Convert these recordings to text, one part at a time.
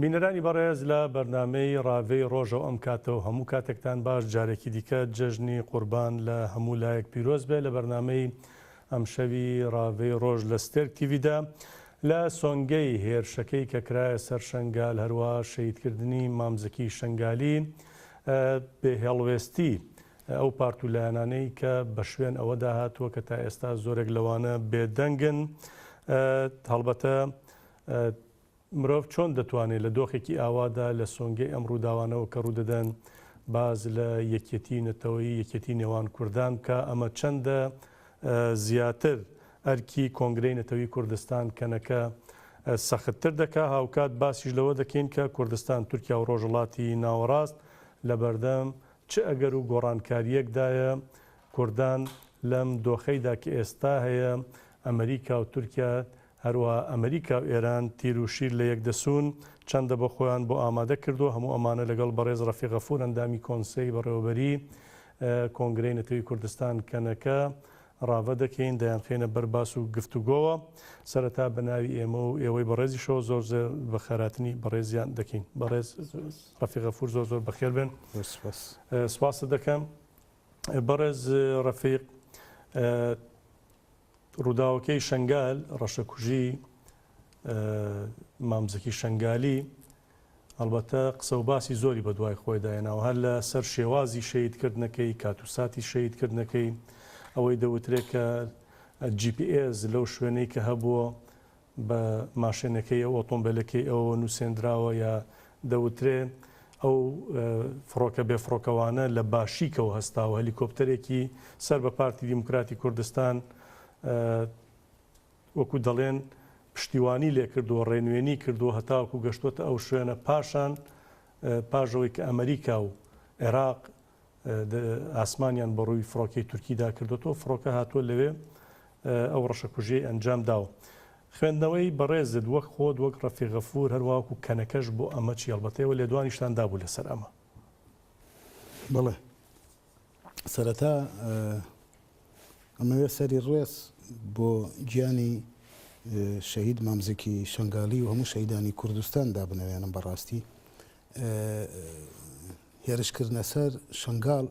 بینەرانی بەڕێز لە بەرنامەی ڕاڤەی ڕۆژەوە ئەم کاتە و هەموو کاتێکتان باش جارێکی دیکە جەژنی قوربان لە هەموو لایەک پیرۆز بێ لە بەرنامەی ئەمشەوی ڕاڤەی ڕۆژ لە ستێرک تیڤیدا لە سۆنگەی هێرشەکەی کە کرایە سەر شەنگال هەروا شەهیدکردنی مام زەکی شەنگالی بێ هێڵوێستی ئەو پارت و لایەنانەی کە بە شوێن ئەوەدا هاتووە کە تا ئێستا زۆرێک لەوانە بێدەنگن هەڵبەتە مرۆڤ چۆن دەتوانێت لە دۆخێکی ئاوادا لە سۆنگەی ئەم ڕووداوانەوە کە ڕوودەدەن باس لە یەکێتی نەتەوەیی، یەکێتی نێوان کوردان بکا؟ ئەمە چەندە زیاتر ئەرکی کۆنگرەی نەتەوی کوردستان، کەنەکە، سەختتر دەکا؟ هاوکات باسیش لەوە دەکەین کە کوردستان، تورکیا و ڕۆژهەڵاتی ناوەڕاست لەبەردەم چ ئەگەر و گۆڕانکارییەکدایە؟ کوردان لەم دۆخەیدا کە ئێستا هەیە، ئەمریکا و تورکیا هەروەها ئەمریکا و ئێران تیر و شیر لە یەک دەسوون، چەندە بۆ خۆیان بۆ ئامادە کردووە، هەموو ئەمانە لەگەڵ بەڕێز ڕەفیق غەفوور ئەندامی کۆنسەی بەڕێوەبەریی کۆنگرەی نەتەوی کوردستان، کەنەکە، ڕاڤە دەکەین، دەیانخەینە بەر باس و گفتوگۆوە. سەرەتا بە ناوی ئێمە و ئێوەی بەڕێزیشەوە زۆر زۆر بەخێرهاتنی بەڕێزیان دەکەین. بەڕێز ڕەفیق غەفوور زۆر زۆر بەخێر بێن. زۆر سوپاس. سوپاست دەکەم. بەڕێز ڕەفیق، ڕووداوەکەی شەنگال، ڕەشەکوژی مام زەکی شەنگالی، هەڵبەتە قسە و باسی زۆری بەدوای خۆیدا هێناوە، هەر لە سەر شێوازی شەهیدکردنەکەی، کات و ساتی شەهیدکردنەکەی، ئەوەی دەوترێت کە GPS لەو شوێنەی کە هەبووە بە ماشێنەکەی ئەو ئۆتۆمبێلەکەی ئەوەوە نووسێندراوە یا دەوترێ ئەو فڕۆکە بێفڕۆکەوانە لە باشیکەوە هەستاوە، هەلیکۆپتەرێکی سەر بە پارتی دیموکراتی کوردستان وەکو دەڵێن پشتیوانی لێکردووە، ڕێنوێنی کردووە هەتاوەکو گەشتووەتە ئەو شوێنە، پاشان پاش ئەوەی کە ئەمریکا و عێراق ئاسمانیان بە ڕووی فڕۆکەی تورکیدا کردوەتەوە، فڕۆکە هاتووە لەوێ ئەو ڕەشەکوژیەی ئەنجام داوە. خوێندنەوەی بەڕێزت وەک خۆت وەک ڕەفیق غەفور هەروەها وەکو کەنەکەش بۆ ئەمە چی؟ ئەڵبەتە ئێوە لێدوانیشتان دابوو لەسەر ئەمە. بەڵێ سەرەتا ئەمەوێ سەری ڕێز بۆ گیانی شەهید مام زەکی شەنگالی و هەموو شەهیدانی کوردستان دابنەوێنم بەڕاستی هێرشکردنە سەر شەنگال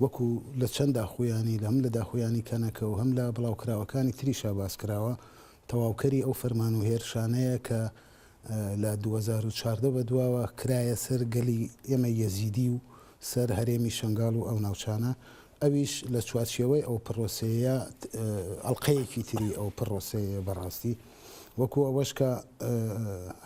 وەکو لە چەند داخویانی لە هەم لە داخویانی کەنەکە و هەم لە بڵاوکراوەکانی تریشا باس کراوە تەواوکەری ئەو فەرمان و هێرشانەیە کە لە 2014 بەدواوە کرایە سەر گەلی ئێمە یەزیدی و سەر هەرێمی شەنگال و ئەو ناوچانە ئەویش لە چوارچێوەی ئەو پڕۆسەیە ئەڵقەیەکی تری ئەو پڕۆسەیە بەڕاستی وەکو ئەوەش کە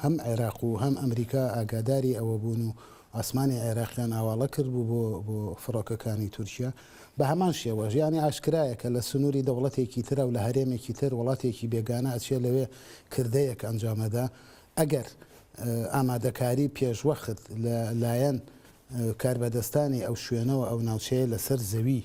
هەم عێراق و هەم ئەمریکا ئاگاداری ئەوە بوون و ئاسمانی عێراقیان ئاواڵە کردبوو بۆ بۆ فڕۆکەکانی تورکیا بە هەمان شێوەش یانی ئاشکرایە کە لە سنووری دەوڵەتێکی ترە و لە هەرێمێکی تر وڵاتێکی بێگانە ئەچێ لەوێ کردەیەک ئەنجامەدا ئەگەر ئامادەکاری پێشوەخت لە لایەن کاربەدەستانی ئەو شوێنەوە ئەو ناوچەیە لەسەر زەوی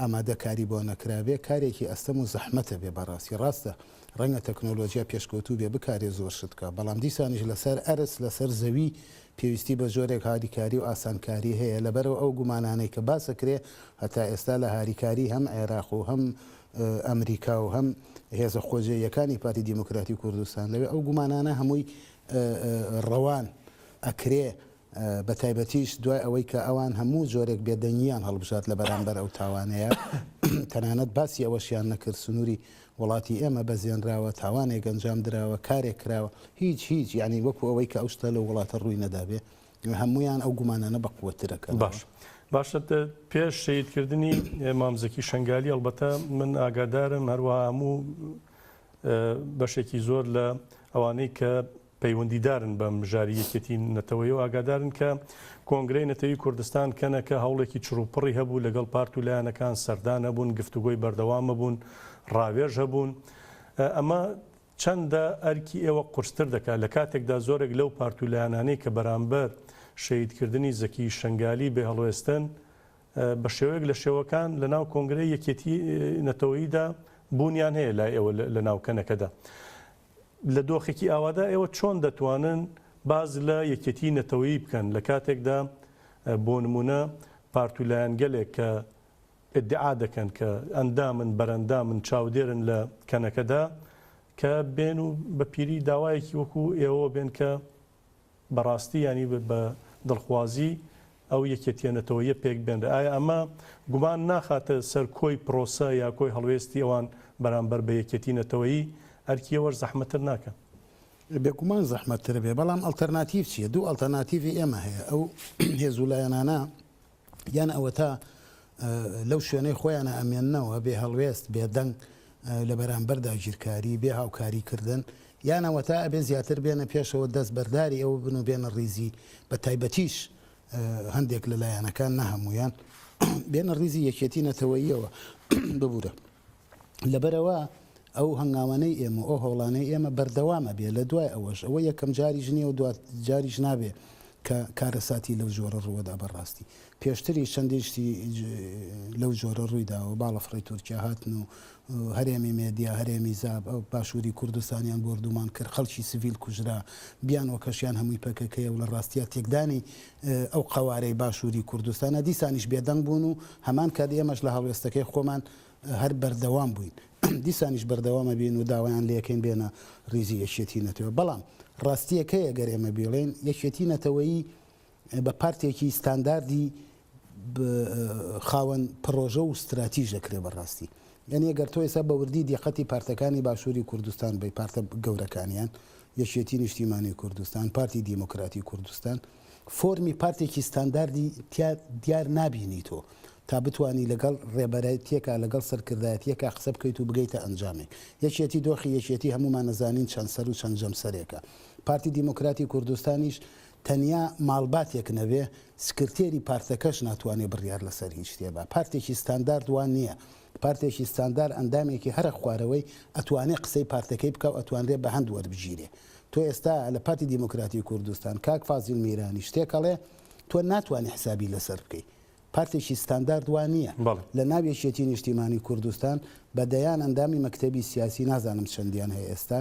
ئامادەکاری بۆ نەکرابێ کارێکی ئەستەم و زەحمەتە بێ بەڕاستی ڕاستە ڕەنگە تەکنۆلۆجیا پێشکەوتوو بێ بکارێ زۆر شت بکا بەڵام دیسانیش لەسەر ئەرز لەسەر زەوی پێویستی بە جۆرێک هاریکاری و ئاسانکاری هەیە لەبەرئەوە ئەو گومانانەی کە باس ئەکرێ هەتا ئێستا لە هاریکاری هەم عێراق و هەم ئەمریکا و هەم هێزە خۆجێیەکانی پارتی دیموکراتی کوردستان لەوێ ئەو گومانانە هەمووی ڕەوان ئەکرێ بەتایبەتیش دوای ئەوەی کە ئەوان هەموو جۆرێک بێدەنگییان هەڵبژارد لە بەرامبەر ئەو تاوانەیە، تەنانەت باسی ئەوەشیان نەکرد سنووری وڵاتی ئێمە بەزێنراوە، تاوانێک ئەنجام دراوە، کارێک کراوە، هیچ هیچ، یانی وەکو ئەوەی کە ئەو شتە لەو وڵاتە ڕووی نەدابێ، هەموویان ئەو گومانانە بەقوەتتر ئەکەنەوە. باش باشە پێش شەهیدکردنی مام زەکی شەنگالی ئەڵبەتە من ئاگادارم هەروەها هەموو بەشێکی زۆر لە ئەوانەی کە پەیوەندیدارن بە مژاری یەکێتی نەتەوەیی و ئاگادارن کە کۆنگرەی نەتەوی کوردستان کەنەکە هەوڵێکی چڕوپڕی هەبوو لەگەڵ پارت و لایەنەکان سەردان هەبوون گفتوگۆی بەردەوام هەبوون ڕاوێژ هەبوون ئەمە چەندە ئەرکی ئێوە قورستر دەکات لە کاتێکدا زۆرێک لەو پارت و لایەنانەی کە بەرامبەر شەهیدکردنی زەکی شەنگالی بێهەڵوێستن بە شێوەیەک لە شێوەکان لە ناو کۆنگرەی یەکێتی نەتەوەییدا بوونیان هەیە لای ئێوە لە ناو کەنەکەدا. لە دۆخێکی ئاوادا ئێوە چۆن دەتوانن باس لە یەکێتیی نەتەوەیی بکەن لە کاتێکدا بۆ نموونە پارت و لایەنگەلێک کە ئیدعا دەکەن کە ئەندامن، بەرەندامن، چاودێرن لە کەنەکەدا کە بێن و بە پیری داوایەکی وەکوو ئێوەوە بێن کە. بەڕاستی یانی بە دڵخوازی ئەو یەکێتیە نەتەوەییە پێک بێنرێ ئایا ئەمە گومان ناخاتە سەر کۆی پرۆسە یا کۆی هەڵوێستی ئەوان بەرامبەر بە یەکێتی نەتەوەیی ئەرکی ئەوەش زەحمەتر ناکا؟ بێگومان زەحمەتتر بێ بەڵام ئەڵتەرناتیڤ چیە؟ دوو ئەڵتەرناتیڤی ئێمە هەیە ئەو هێز و لایەنانە یان ئەوەتا لەو شوێنەی خۆیانە ئەمێننەوە بێ هەڵوێست بێ دەنگ لە بەرامبەر داگیرکاری بێ هاوکاری کردن یان ئەوەتا ئەبێ زیاتر بێنە پێشەوە دەست بەرداری ئەوە بن و بێنە ڕیزی بە تایبەتیش هەندێک لە لایەنەکان نە هەموویان بێنە ڕیزی یەکێتی نەتەوەییەوە ببورە لەبەرئەوە ئەو هەنگاوانەی ئێمە و ئەو هەوڵانەی ئێمە بەردەوام ئەبێ لە دوای ئەوەش، ئەوە یەکەم جاریش نییە و دوا جاریش نابێ کە کارەساتی لەو جۆرە ڕووەدا بەڕاستی پێشتریش چەندین شتی لەو جۆرە ڕووی داوە باڵەفڕی تورکیا هاتن و هەرێمی مێدیا هەرێمی زاب ئەو باشووری کوردستانیان بۆردومان کرد خەڵکی سڤیل کوژرا بیانوەکەشیان هەمووی پەکەکەیە و لە ڕاستیا تێکدانی ئەو قەوارەی باشووری کوردستانە دیسانیش بێدەنگ بوون و هەمان کات ئێمەش لە هەڵوێستەکەی خۆمان هەر بەردەوام بووین دیسانیش بەردەوام ئەبین و داوایان لێکەین بێنە ریزی یەکێتی نەتەوە بەڵام ڕاستیەکەی ئەگەر ئێمە بیڵێین یەکێتی نەتەوەیی بە پارتێکی ستانداردی خاوەن پڕۆژە و ستراتیژ دەکرێت بەڕاستی یعنی ئەگەر تۆ ئێستا بە وردی دیقەتی پارتەکانی باشووری کوردستان بی پارتە گەورەکانیان یەکێتی نیشتیمانی کوردستان پارتی دیموکراتی کوردستان فۆرمی پارتێکی ستانداردی تیا دیار نابینی تۆ تا بتوانی لەگەڵ ڕێبەرایتیەکا لەگەڵ سەرکردایەتیەکا قسە بکەیت و بگەیتە ئەنجامێک. یەکێتی دۆخی یەکێتی هەموومان ئەزانین چەند سەر و چەند جەمسەرێکە. پارتی دیموکراتی کوردستانیش تەنیا ماڵباتێک نەبێ سکرتێری پارتەکەش ناتوانێ بڕیار لەسەر هیچ شتێ با. پارتێکی ستاندارد وا نیە. پارتێکی ستاندار ئەندامێکی هەرە خوارەوەی ئەتوانێ قسەی پارتەکەی بکا و ئەتوانرێ بە هەند وەربگیرێ. تۆ ئێستا لە پارتی دیموکراتی کوردستان کاک فازیل میرانی شتێک ئەڵێ تۆ ناتوانی حسابی لەسەر بکەی. پارتێکی ستاندارد وا نییە. لە ناو یەکێتی نیشتیمانی کوردستان بە دەیان ئەندامی مەکتەبی سیاسی نازانم چەندیان هەیە ئێستا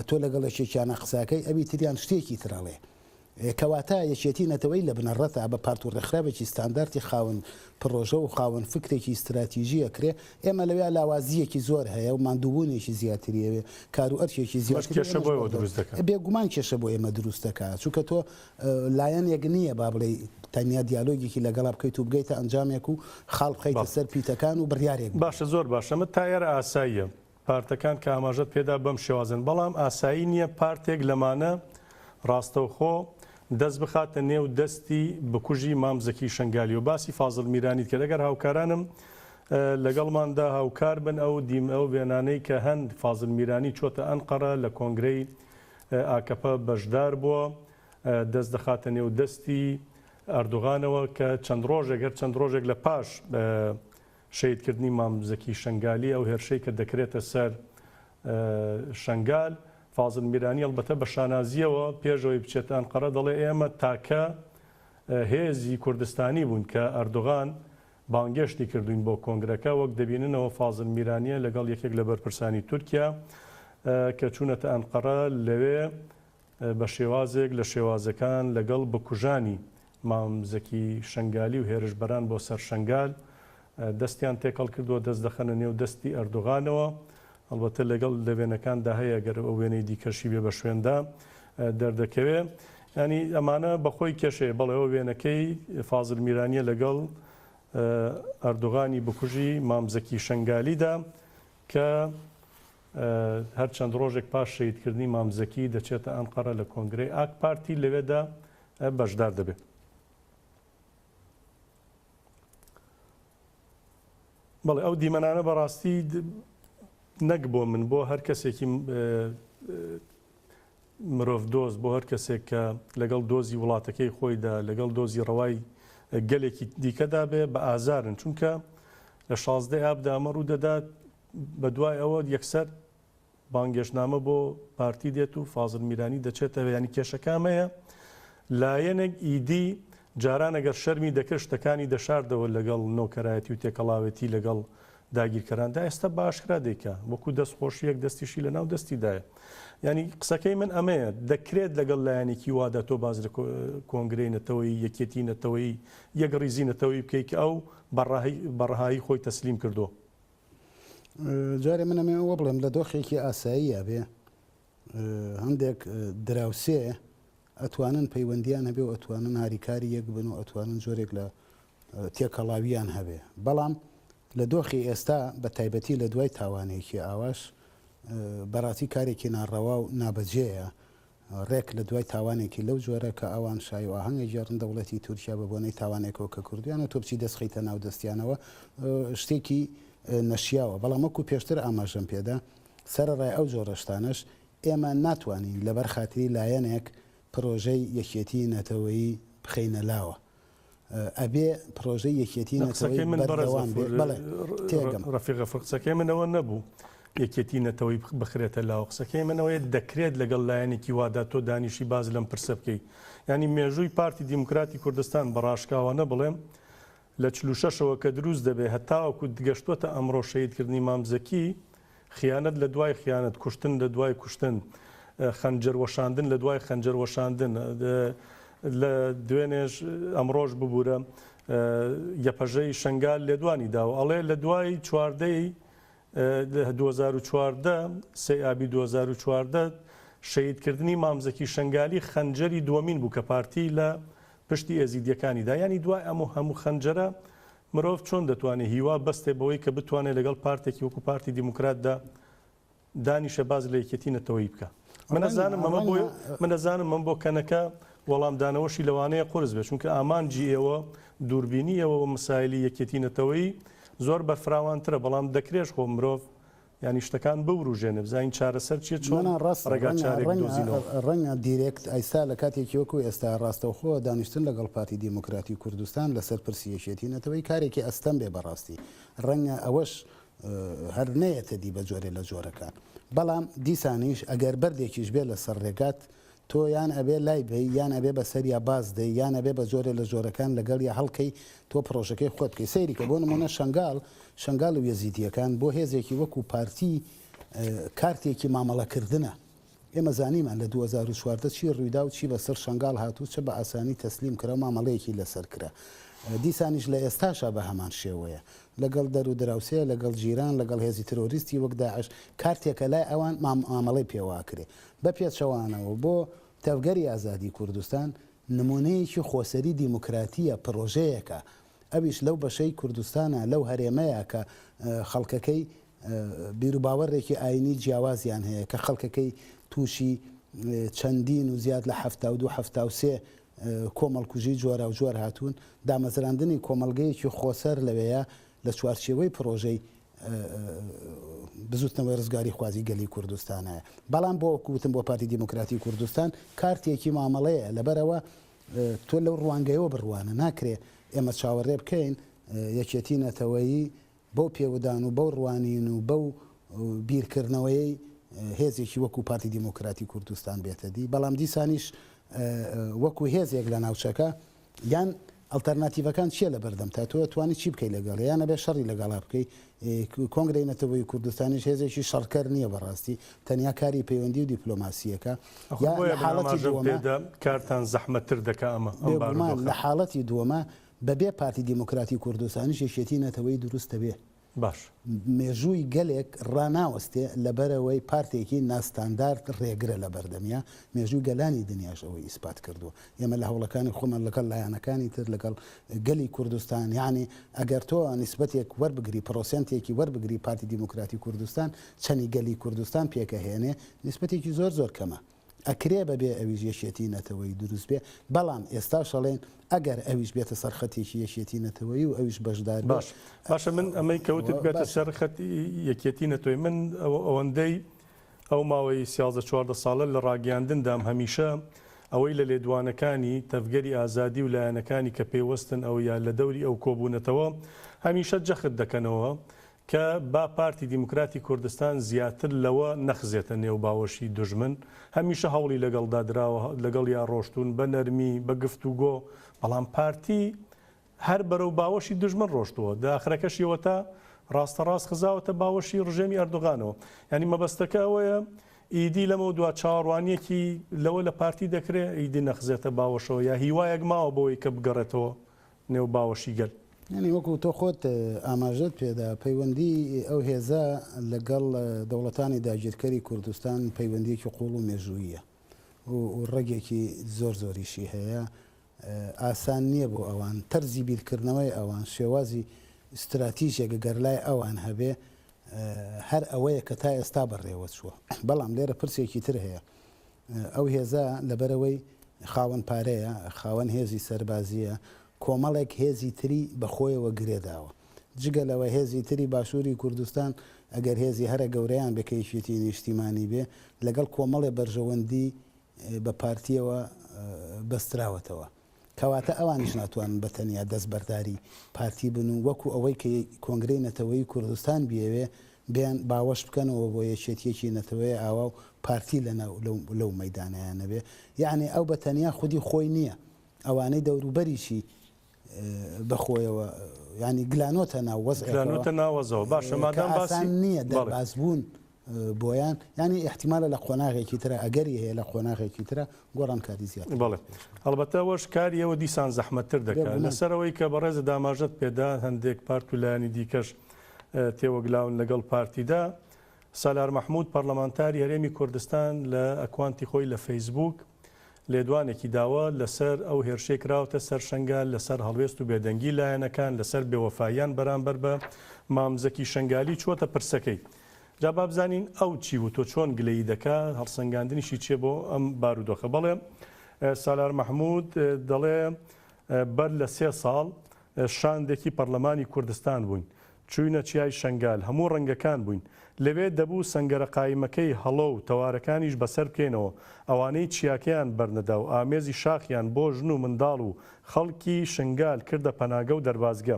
تۆ لەگەڵ یەکێکیانا قسەکەی ئەوی تریان شتێکی تر ئەڵێ. کەواتە یەکێتی نەتەوەیی لە بنەڕەتا بە پارت و ڕێکخراوێکی ستاندارتی خاوەن پڕۆژە و خاوەن فکرێکی ئیستراتیژی ئەکرێ، ئێمە لەویا لاوازییەکی زۆر هەیە و ماندووبوونێکی زیاتری ئەوێ، کار و ئەرکێکی ئەمەش زیاتری کێشە ئێمەش بۆ ئێوە بەردەوام. دروست دەکا. بێگومان کێشە بۆ ئێمە دروست دەکا، چونکە تۆ لایەنێک نییە با بڵێی تەنیا دیالۆگێکی لەگەڵا بکەیت و بگەیتە ئەنجامێک و خاڵ بخەیتە بەڵێ. سەر پیتەکان و بڕیارێک بدەیت. باشە زۆر باشە ئەمە تا ئێرە ئاساییە. پارتەکان کە ئاماژەت پێدا بەم شێوازەن، بەڵام ئاسایی نییە پارتێک لەمانە ڕاستەوخۆ دەست بخاتە نێو دەستی بکوژی مام زەکی شەنگالی و باسی فازڵ میرانیت کرد ئەگەر هاوکارانم لەگەڵماندا هاوکار بن ئەو دیم ئەو وێنانەی کە هەن فازڵ میرانی چۆتە ئەنقەرە لە کۆنگرەی ئاکەپە بەشدار بووە دەست دەخاتە نێو دەستی ئەردوغانەوە کە چەند ڕۆژێک هەر چەند ڕۆژێک لە پاش شەهیدکردنی مام زەکی شەنگالی، ئەو هێرشەی کە دەکرێتە سەر شەنگال، فازل میرانی ئەڵبەتە بە شانازییەوە پێش ئەوەی بچێتە ئەنقەرە دەڵێ ئێمە تاکە هێزی کوردستانی بووین کە ئەردۆغان بانگێشتی کردووین بۆ کۆنگرەکە، وەک دەبیننەوە فازل میرانییە لەگەڵ یەکێک لە بەرپرسانی تورکیا کە چوونەتە ئەنقەرە لەوێ بە شێوازێک لە شێوازەکان لەگەڵ بکوژانی مام زەکی شەنگالی و هێرشبەران بۆ سەر شەنگال دەستیان تێکەڵ کردووە، دەست دەخەنە نێو دەستی ئەردۆغانەوە، ئەڵبەتە لەگەڵ لە وێنەکاندا هەیە گەر ئەو وێنەی دیکەشی بێ بە شوێندا دەردەکەوێ. یانی ئەمانە بەخۆی کێشەیە، بەڵێ ئەوە وێنەکەی فازل میرانیە لەگەڵ ئەردۆغانی بکوژی مام زەکی شەنگالیدا کە هەر چەند ڕۆژێک پاش شەهیدکردنی مام زەکی دەچێتە ئەنقەرە لە کۆنگرەی ئاک پارتی لەوێدا بەشدار دەبێت. بەڵێ ئەو دیمەنانە بەڕاستی نەک بۆ من بۆ هەر کەسێکی مرۆڤ دۆست بۆ هەر کەسێک کە لەگەڵ دۆزی وڵاتەکەی خۆیدا لەگەڵ دۆزی ڕەوای گەلێکی دیکەدا بێ بە ئازارن چونکە لە شازدەی ئابدا ئەمە ڕوو دەدات بەدوای ئەوە یەکسەر بانگێشتنامە بۆ پارتی دێت و فازل میرانی دەچێتەوە یانی کێشەکە ئەمەیە لایەنێک ئیدی جاران ئەگەر شەرمی دەکرد شتەکانی دەشاردەوە لەگەڵ نۆکەرایەتی و تێکەڵاوێتی لەگەڵ داگیرکەراندا ئێستا بە ئاشکرا دەیکا وەکو دەست خۆشیەک دەستیشی لەناو دەستیدایە یانی قسەکەی من ئەمەیە دەکرێت لەگەڵ لایەنێکی وادا تۆ باز لە کۆنگرەی نەتەوەیی یەکێتی نەتەوەیی یەکڕیزی نەتەوەیی بکەیت کە ئەو بە ڕەهایی خۆی تەسلیم کردووە. جارێ من ئەمەوێ ئەوە بڵێم لە دۆخێکی ئاساییە بێ هەندێک دراوسێ. ئەتوانن پەیوەندیان هەبێ و ئەتوانن هاریکاری یەک بن و ئەتوانن جۆرێک لە تێکەڵاوییان هەبێ. بەڵام لە دۆخی ئێستا بە تایبەتی لە دوای تاوانێکی ئاواش بەڕاستی کارێکی ناڕەوا و نابەجێیە ڕێک لە دوای تاوانێکی لەو جۆرە کە ئەوان شایی و ئاهەنگ ئەگێڕن دەوڵەتی تورکیا بە بۆنەی تاوانێکەوە کە کردویانە تۆ بچی دەست خەیتە ناو دەستیانەوە شتێکی نەشیاوە بەڵام وەکو پێشتر ئاماژەم پێدا سەرەڕای ئەو جۆرە شتانەش ئێمە ناتوانین لەبەر خاتری لایەنێک پرۆژەی یەکێتی نەتەوەیی بخەینە لاوە ئەبێ پرۆژەی یەکێتی نە قسەکەی نەتەوەیی من بەڕێز بەردەوام بێ غەفور بەڵێ تێگەم. ڕەفیق غەفور قسەکەی من ئەوە نەبوو یەکێتی نەتەوەیی بخرێتە لاوە قسەکەی من ئەوەیە دەکرێت لەگەڵ لایەنێکی وادا تۆ دانیشی باس لەم پرسە بکەی یانی مێژووی پارتی دیموکراتی کوردستان بە ڕاشکاوانە بڵێم لە 46 ەوە کە دروست دەبێ هەتاوەکو گەشتوەتە ئەمڕۆ شەهیدکردنی مام زەکی خیانەت لە دوای خیانەت، کوشتن لە دوای کوشتن، خەنجەر وەشاندن لە دوای خەنجەر وەشاندن، لە دوێنێش ئەمڕۆش ببورە یەپەژەی شەنگال لێدوانی داوە ئەڵێ لە دوای چواردەی 2014 سێ ئابی 2014 شەهیدکردنی مام زەکی شەنگالی خەنجەری دووەمین بوو کە پارتی لە پشتی ئێزیدیەکانی دا یانی دوای ئەم هەموو خەنجەرە مرۆڤ چۆن دەتوانێ هیوا بەستێ بەوەی کە بتوانێ لەگەڵ پارتێکی وەکو پارتی دیموکراتدا دانیشێ باس لە یەکێتی نەتەوەیی بکا؟ من ئەزانم ئەمە بۆ من ئەزانم ئەمە بۆ کەنەکە وەڵامدانەوەشی لەوانەیە قورس بێت چونکە ئامانجی ئێوە دووربینی ئێوە بۆ مەسایلی یەکێتی نەتەوەیی زۆر بەرفراوانترە بەڵام دەکرێش خۆ مرۆڤ یانی شتەکان بوروژێنێ بزانین چارەسەر چیە چۆن نا نا ڕاستە ڕێگا ڕەنگە چارێک ڕەنگە بدۆزینەوە. ڕەنگە direct ئیستا لە کاتێکی وەکو ئێستا ڕاستەوخۆ دانیشتن لەگەڵ پارتی دیموکراتی کوردستان لەسەر پرسی یەکێتی نەتەوەیی کارێکی ئەستەم بێ بەڕاستی ڕەنگە ئەوەش هەر نەیەتە دی بە جۆرێ لە جۆرەکان بەڵام دیسانیش ئەگەر بەردێکیش بێ لەسەر ڕێگات تۆ یان ئەبێ لای بەی یان ئەبێ بە سەریا باز دەی یان ئەبێ بە جۆرێ لە جۆرەکان لەگەڵیا هەڵکەی تۆ پڕۆژەکەی خۆت بکەی سەیری کە بۆ نمونە شەنگاڵ شەنگاڵ و یەزیدیەکان بۆ هێزێکی وەکو پارتی کارتێکی مامەڵە کردنە ئێمە زانیمان لە 2014 چی ڕوویدا و چی بەسەر شەنگاڵ هات و چە بە ئاسانی تەسلیم کرا و مامەڵەیەکی لەسەر کرا دیسانیش لە ئێستاشا بە هەمان شێوەیە لەگەڵ دەر و دراوسێ لەگەڵ جیران لەگەڵ هێزی ترۆریستی وەک داعش کارتێکە لای ئەوان مامەڵەی پێوە ئەکرێ بە پێچەوانەوە بۆ تەڤگەری ئازادی کوردستان نمونەیەکی خۆسەری دیموکراتییە، پڕۆژەیەکە، ئەویش لەو بەشەی کوردستانە، لەو هەرێمەیە کە خەڵکەکەی بیروباوەڕێکی ئاینی جیاوازیان هەیە، کە خەڵکەکەی تووشی چەندین و زیاد لە 72، 73 کۆمەڵکوژی جۆراوجۆر هاتوون، دامەزراندنی کۆمەڵگەیەکی خۆسەر لەوێیە لە چوارچێوەی پڕۆژەی بزوتنەوەی ڕزگاریخوازی گەلی کوردستانە. بەڵام بۆ وەکو وتم بۆ پارتی دیموکراتی کوردستان کارتێکی مامەڵەیە، لەبەرئەوە تۆ لەو ڕوانگەیەوە بڕوانە، ناکرێ ئێمە چاوەڕێ بکەین یەکێتی نەتەوەیی بەو پێودان و بەو ڕوانین و بەو بیرکردنەوەیەی هێزێکی وەکو پارتی دیموکراتی کوردستان بێتە دی، بەڵام دیسانیش وەکو هێزێک لە ناوچەکە یان ئەڵتەرناتیڤەکان چیە لە بەردەمتا تۆ ئەتوانی چی بکەی لەگەڵی یان ئەبێ شەڕی لەگەڵا بکەی کۆنگرەی نەتەوەی کوردستانیش هێزێکی شەڕکەر نییە بەڕاستی تەنیا کاری پەیوەندی و دیپلۆماسیەکە یا لە حاڵەتی دووەمە کارتان زەحمەتتر دەکا ئەمە بێگومان لە حاڵەتی دووەمە بەبێ پارتی دیموکراتی کوردستانیش یەکێتی نەتەوەی دروست دەبێ. باش. مێژووی گەلێک ڕاناوەستێ لەبەرئەوەی پارتێکی ناستاندارد ڕێگرە لەبەردەمیا، مێژووی گەلانی دنیاش ئەوەی ئیسپات کردووە. ئێمە لە هەوڵەکانی خۆمان لەگەڵ لایەنەکانی تر، لەگەڵ گەلی کوردستان، یانی ئەگەر تۆ نیسبەتێک وەربگری، پرۆسێنتێکی وەربگری پارتی دیموکراتی کوردستان چەنی گەلی کوردستان پێکئەهێنێ، نیسبەتێکی زۆر زۆر کەمە. ئەکرێ بەبێ ئەویش یەکێتی نەتەوەیی دروست بێ، بەڵام ئێستاش ئەڵێین ئەگەر ئەویش بێتە سەر خەتێکی یەکێتی نەتەوەیی و ئەویش بەشدار بێ. باش باشە من ئەمەی کە وتت بێتە سەر خەتی یەکێتی نەتەوەیی من ئەوەندەی ئەو ماوەی 13 14 ساڵە لە ڕاگەیاندندام هەمیشە ئەوەی لە لێدوانەکانی تەڤگەری ئازادی و لایەنەکانی کە پەیوەستن ئەو یا لە دەوری ئەو کۆبوونەتەوە هەمیشە جەخت دەکەنەوە کە با پارتی دیموکراتی کوردستان زیاتر لەوە نەخزێتە نێو باوەشی دوژمن، هەمیشە هەوڵی لەگەڵدا دراوە، لەگەڵیا ڕۆشتوون بە نەرمی، بە گفتوگۆ، بەڵام پارتی هەر بەرەو باوەشی دوژمن ڕۆشتووە، داخرەکەشی ئەوەتا ڕاستەڕاست خزاوەتە باوەشی ڕژێمی ئەردۆغانەوە. یانی مەبەستەکە ئەوەیە ئیدی لەمەودوا چاوەڕوانییەکی لەوە لە پارتی دەکرێ ئیدی نەخزێتە باوەشەوە یا هیوایەک ماوە بەوەی کە بگەڕێتەوە نێو باوەشی گەل. یانی وەکو تۆ خۆت ئاماژەت پێدا پەیوەندی ئەو هێزە لەگەڵ دەوڵەتانی داگیرکەری کوردستان پەیوەندیەکی قوڵ و مێژووییە. و ڕەگێکی زۆر زۆریشی هەیە. ئاسان نییە بۆ ئەوان، تەرزی بیرکردنەوەی ئەوان، شێوازی ستراتیژێک گەر لای ئەوان هەبێ هەر ئەوەیە کە تا ئێستا بەڕێوە چووە. بەڵام لێرە پرسێکی تر هەیە. ئەو هێزە لەبەرئەوەی خاوەن پارەیە، خاوەن هێزی سەربازییە، کۆمەڵێک هێزی تری بە خۆیەوە گرێ داوە. جگە لەوە هێزی تری باشووری کوردستان ئەگەر هێزی هەرە گەورەیان بێ کە یەکێتیی نیشتیمانی بێ، لەگەڵ کۆمەڵێ بەرژەوەندی بە پارتییەوە بەستراوەتەوە. کەواتە ئەوانیش ناتوانن بە تەنیا دەستبەرداری پارتی بن و وەکو ئەوەی کە کۆنگرەی نەتەوەیی کوردستان بیەوێ بێن باوەش بکەنەوە بۆ یەکێتییەکی نەتەوەیی ئاوا و پارتی لەناو لەو مەیدانەیا نەبێ. یەعنی ئەو بە تەنیا خودی خۆی نییە. ئەوانەی دەوروبەریشی بە خۆیەوە یانی گلانۆتە ناو وەزعێکەوە گلانۆتە ناو وەزەوە. باشە کە مادام باسی ئاسان نییە بەڵێ. دەربازبوون بۆیان یانی ئیحتیمالە لە قۆناغێکی ترا ئەگەری هەیە لە قۆناغێکی ترا گۆڕانکاری زیاتر بەڵێ هەڵبەتە ئەوەش کاری ئێوە دیسان زەحمەتتر دەکات بێگومان. لەسەر ئەوەی کە بەڕێزت ئاماژەت پێدا هەندێک پارت و لایەنی دیکەش تێوەگلاون لەگەڵ پارتیدا سالار مەحمود پەرلەمانتاری هەرێمی کوردستان لە ئەکوانتی خۆی لە فەیسبووک لێدوانێکی داوە لەسەر ئەو هێرشەی کراوەتە سەر شەنگال، لەسەر هەڵوێست و بێدەنگی لایەنەکان، لەسەر بێوەفاییان بەرامبەر بە مام زەکی شەنگالی چووەتە پرسەکەی. جا با بزانین ئەو چی وتووە، چۆن گلەیی دەکا، هەڵسەنگاندنیشی چییە بۆ ئەم بارودۆخە. بەڵێ سالار مەحمود دەڵێ بەر لە سێ ساڵ شاندێکی پەرلەمانی کوردستان بووین، چووینە چیای شەنگال، هەموو ڕەنگەکان بووین. لەوێ دەبوو سەنگەرە قایمەکەی هەڵۆ و تەوارەکانیش بەسەر بکەینەوە. ئەوانەی چیاکەیان بەرنەدا و ئامێزی شاخیان بۆ ژن و منداڵ و خەڵکی شنگال کردە پەناگە و دەربازگە.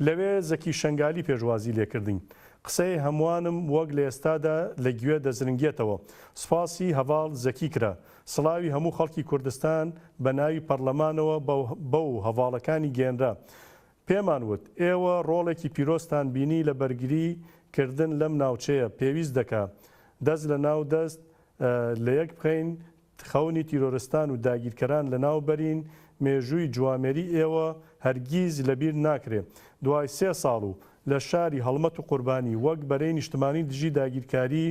لەوێ زەکی شەنگالی پێشوازی لێکردین. قسەی هەمووانم وەک لە ئێستادا لە گوێ دەزرنگێتەوە. سوپاسی هەڤاڵ زەکی کرا. سڵاوی هەموو خەڵکی کوردستان بە ناوی پەڕلەمانەوە بەو هەڤاڵەکانی گەیەنرا. پێمان وت، ئێوە ڕۆڵێکی پیرۆزتان بینی لە بەرگری کردن لەم ناوچەیە، پێویست دەکا دەست لە ناو دەست لە یەک بخەین، خەونی تیرۆرستان و داگیرکەران لە ناو بەرین، مێژووی جوامێری ئێوە هەرگیز لە بیر ناکرێ. دوای سێ ساڵ و لە شاری هەڵمەت و قوربانی وەک بەرەی نیشتمانی دژی داگیرکاری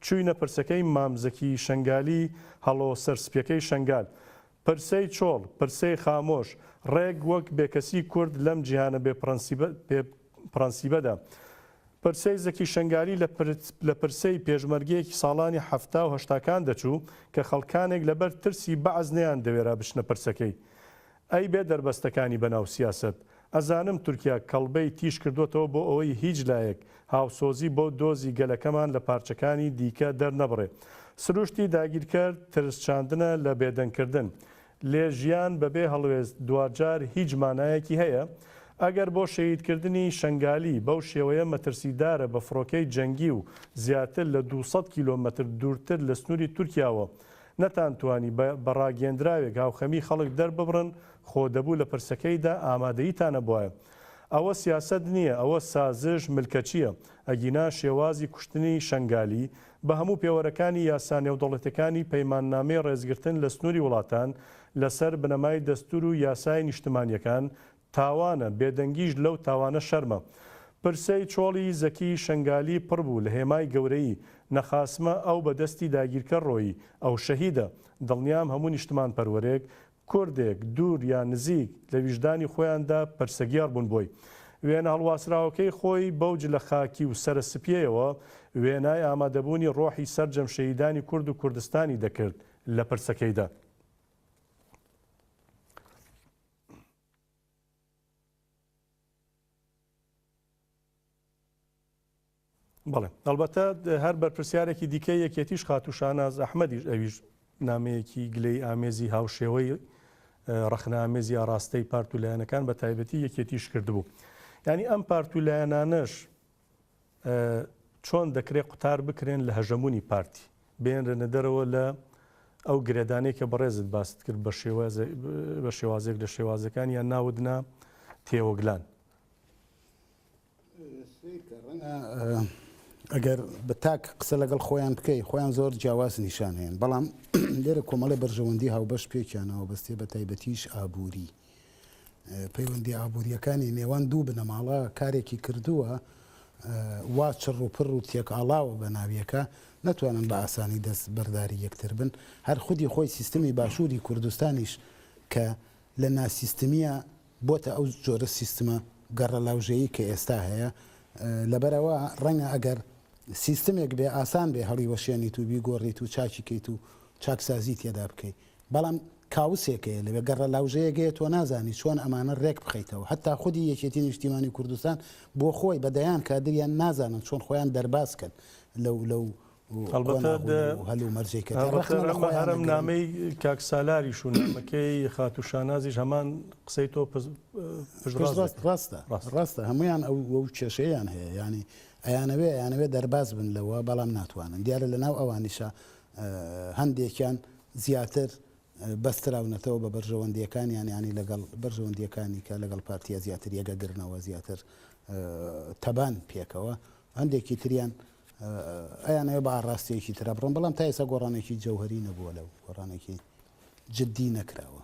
چووینە پرسەکەی مام زەکی شەنگالی هەڵۆ سەر سپیەکەی شەنگال. پرسەی چۆڵ، پرسەی خامۆش، ڕێک وەک بێکەسی کورد لەم جیهانە بێ پڕەنسیبەدا. پرسەی زەکی شەنگالی لە پرسەی پێشمەرگەیەکی ساڵانی حەفتا و هەشتاکان دەچوو کە خەڵکانێک لەبەر ترسی بەعس نەیاندەوێرا بچنە پرسەکەی. ئەی بێ دەربەستەکانی بەناو سیاسەت. ئەزانم تورکیا کەڵبەی تیژ کردۆتەوە بۆ ئەوەی هیچ لایەک هاوسۆزی بۆ دۆزی گەلەکەمان لە پارچەکانی دیکە دەرنەبڕێ. سروشتی داگیرکەر ترس چاندنە لە بێدەنگکردن. لێ ژیان بەبێ هەڵوێست دواجار هیچ مانایەکی هەیە؟ ئەگەر بۆ شەهیدکردنی شەنگالی بەو شێوەیە مەترسیدارە بە فڕۆکەی جەنگی و زیاتر لە 200 کیلۆمەتر دوورتر لە سنووری تورکیاوە نەتانتوانی بە بە ڕاگەیەندراوێک هاوخەمی خەڵک دەرببڕن، خۆ دەبوو لە پرسەکەیدا ئامادەییتان هەبوایە. ئەوە سیاسەت نییە، ئەوە سازش، ملکەچییە. ئەگینا شێوازی کوشتنی شەنگالی، بە هەموو پێوەرەکانی یاسا نێودەوڵەتیەکانی پەیماننامەی ڕێزگرتن لە سنووری وڵاتان، لەسەر بنەمای دەستوور و یاسای نیشتمانییەکان، تاوانە، بێدەنگیش لەو تاوانە شەرمە. پرسەی چۆڵی زەکی شەنگالی پڕ بوو لە هێمای گەورەیی، نەخاسمە ئەو بە دەستی داگیرکەر ڕۆیی، ئەو شەهیدە. دڵنیام هەموو نیشتمانپەروەرێک، کوردێک، دوور یا نزیک، لە ویژدانی خۆیاندا پرسەگێڕ بوون بۆی. وێنە هەڵواسراوەکەی خۆی بەو جلە خاکی و سەرە سپییەیەوە، وێنای ئامادەبوونی ڕۆحی سەرجەم شەهیدانی کورد و کوردستانی دەکرد لە پرسەکەیدا. بەڵێ ئەڵبەتە هەر بەرپرسیارێکی دیکەی یەکێتیش خاتوو شاناز ئەحمەدیش ئەویش نامەیەکی گلەی ئامێزی هاوشێوەی ڕەخنە ئامێزی ئاراستەی پارت و لایەنەکان بە تایبەتی یەکێتیش کردبوو یعنی ئەم پارت و لایەنانەش چۆن دەکرێت قوتار بکرێن لە هەژەمونی پارتی بێنرێنە دەرەوە لە ئەو گرێدانەی کە بەڕێزت باست کرد بە بە شێوازێک لە شێوازەکان یان ناوت نا تێوەگلان. ئەگەر بە تاک قسە لەگەڵ خۆیان بکەی خۆیان زۆر جیاواز نیشان هەیەن بەڵام لێرە کۆمەڵی بەرژەوەندی هاوبەش پێکیانەوە بەستێ بە تایبەتیش ئابووری پەیوەندی ئابوورییەکانی نێوان دوو بنەماڵە کارێکی کردووە وا چڕ و پڕ و تێکئاڵاوە بە ناویەکە. نەتوانن بە ئاسانی دەست بەرداری یەکتر بن. هەر خودی خۆی سیستمی باشووری کوردستانیش کە لە ناسیستمییە بۆتە ئەو جۆرە سیستمە گەڕەلاوژەیی کە ئێستا هەیە، لەبەرئەوە ڕەنگە ئەگەر سیستمێک بێ ئاسان بێ هەڵیوەشێنیت و بیگۆڕیت و چاکی کەیت و چاکسازی تێدا بکەی، بەڵام کاوسێک هەیە لەوێ، گەڕەلاوژەیەک هەیە تۆ نازانی چۆن ئەمانە ڕێک بخەیتەوە، هەتا خودی یەکێتی نیشتیمانی کوردستان بۆ خۆی بە دەیان کادریان نازانن چۆن خۆیان دەرباز کەن لەو لەو هەڵبەتە هەلومەرجەی کە ڕەخنە لە خۆیان هەرم ئەگرن. نامەی کاک سالاریش و نامەکەی خاتوو شانازیش هەمان قسەی تۆ پشتڕاست پشتڕاست دەکەن. ڕاستە ڕاستە. ڕاستە هەموویان ئەو ئەو کێشەیەیان هەیە یانی ئەیانەوێ ئەیانەوێ دەرباز بن لەوە بەڵام ناتوانن دیارە لەناو ئەوانیشا هەندێکیان زیاتر بەستراونەتەوە بە بەرژەوەندییەکانیان یانی لەگەڵ بەرژەوەندییەکانی کە لەگەڵ پارتیە زیاتر یەکەگرنەوە زیاتر تەبان پێکەوە هەندێکی تریان ئەیانەوێ بە ئاڕاستەیەکی ترا بڕۆن بەڵام تا ئێستا گۆڕانێکی جەوهەری نەبووە لەو گۆڕانێکی جدی نەکراوە.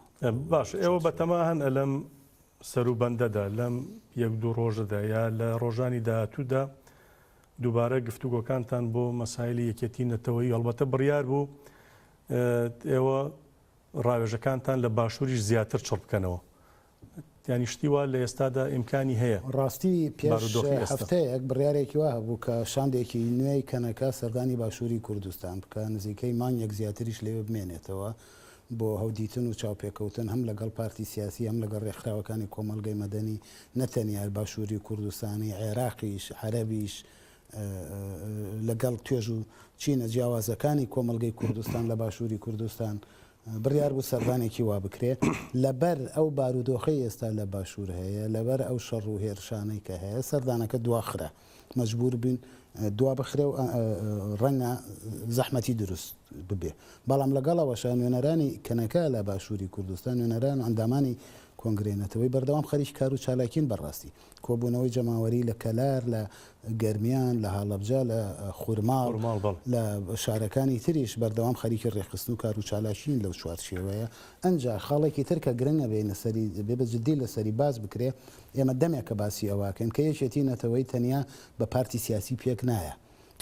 باش ئێوە بەتەما هەن ئەلەم سەروبەندەدا لەم یەک دوو ڕۆژەدا یا لە ڕۆژانی داهاتوودا دووبارە گفتوگۆکانتان بۆ مەسایلی یەکێتی نەتەوەیی هەڵبەتە بڕیار بوو ئێوە ڕاوێژەکانتان لە باشووریش زیاتر چڕ بکەنەوە یانی شتی وا لە ئێستادا ئیمکانی هەیە؟ ڕاستی پێش بارودۆخی ئێستا. هەفتەیەک بڕیارێکی وا هەبوو کە شاندێکی نوێی کەنەکە سەردانی باشووری کوردستان بکا، نزیکەی مانگێک زیاتریش لەوێ بمێنێتەوە بۆ هەودیتن و چاوپێکەوتن هەم لەگەڵ پارتی سیاسی هەم لەگەڵ ڕێکخراوەکانی کۆمەڵگەی مەدەنی نە تەنیا باشووری کوردستانی، عێراقیش، عەرەبیش، لەگەڵ توێژ و چینە جیاوازەکانی کۆمەڵگەی کوردستان لە باشووری کوردستان بڕیار بوو سەردانێکی وا بکرێ، لەبەر ئەو بارودۆخەی ئێستا لە باشوور هەیە، لەبەر ئەو شەڕ و هێرشانەی کە هەیە، سەردانەکە دواخرا. مەجبوور بووین دوا بخرێ و ڕەنگە زەحمەتی دروست ببێ. بەڵام لەگەڵ ئەوەشا نوێنەرانی کەنەکە لە باشووری کوردستان، نوێنەران و ئەندامانی کۆنگرەی نەتەوەیی بەردەوام خەریکی کار و چالاکین بەڕاستی. کۆبوونەوەی جەماوەری لە کەلار، لە گەرمیان، لە هەڵەبجە، لە خورماڵ، لە شارەکانی تریش بەردەوام خەریکی ڕێکخستن و کار و چالاکیین لەو چوارچێوەیە. ئنجا خاڵێکی تر کە گرنگە بێینە سەری، دەبێ بە جددی لەسەری باس بکرێ، ئێمە دەمێکە باسی ئەوە ئەکەین کە یەکێتی نەتەوەیی تەنیا بە پارتی سیاسی پێک نایە.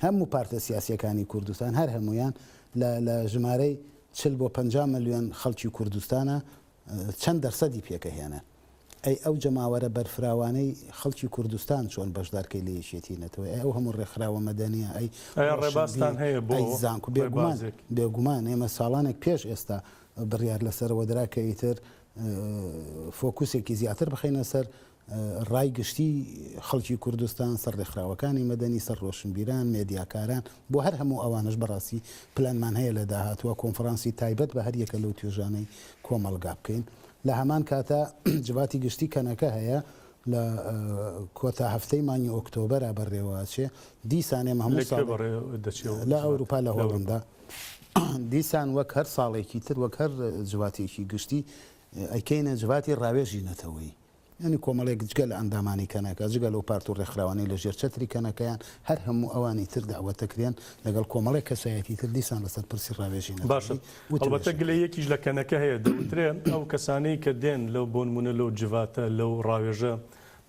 هەموو پارتە سیاسییەکانی کوردستان، هەر هەموویان لە لە ژمارەی 40 بۆ 50 ملیۆن خەڵکی کوردستانە چەند دەرسەدی پێکەهێنن؟ ئەی ئەو جەماوەرە بەرفراوانەی خەڵکی کوردستان چۆن بەشدارکەی لە یەکێتی نەتەوەی؟ ئەی ئەو هەموو ڕێکخراوە مەدەنیە؟ ئەی ئایا ڕێبازتان ڕۆشنبیر؟ هەیە بۆ ئەی زانکۆ؟ بێگومان ڕێبازێک؟ بێگومان ئێمە ساڵانێک پێش ئێستا بڕیار لەسەرەوە درا کە ئیتر فۆکوسێکی زیاتر بخەینە سەر ڕای گشتی خەڵکی کوردستان، سەر ڕێکخراوەکانی مەدەنی، سەر ڕۆشنبیران، مێدیاکاران، بۆ هەر هەموو ئەوانەش بەڕاستی پلانمان هەیە لە داهاتووە کۆنفرانسی تایبەت بە هەر یەکە لەو توێژانەی کۆمەڵگا بکەین. لە هەمان کاتا جڤاتی گشتی کەنەکە هەیە لە کۆتا هەفتەی مانگی ئۆکتۆبەرا بەڕێوە ئەچێ. دیسان ئێمە هەموو لە کوێ ساڵێک بەڕێوە دەچێ ئەو لە جڤاتە؟ ئەوروپا لە لە ئەوروپا. هۆڵەندا. دیسان وەک هەر ساڵێکی تر وەک هەر جڤاتێکی گشتی ئەیکەینە جڤاتی ڕاوێژی نەتەوەیی. یانی کۆمەڵێک جگە لە ئەندامانی کەنەکە، جگە لەو پارت و ڕێکخراوانەی لە ژێر چەتری کەنەکەیان، هەر هەموو ئەوانی تر دەعوەتەکرێن لەگەڵ کۆمەڵێک کەسایەتی تر دیسان لەسەر پرسی ڕاوێژی باشە نەتەوەیی هەڵبەتە وتووێژەکرێن. گلەییەکیش لە کەنەکە هەیە، دەوترێ ئەو کەسانەی کە دێن لەو بۆنموونە لەو جڤاتە لەو ڕاوێژە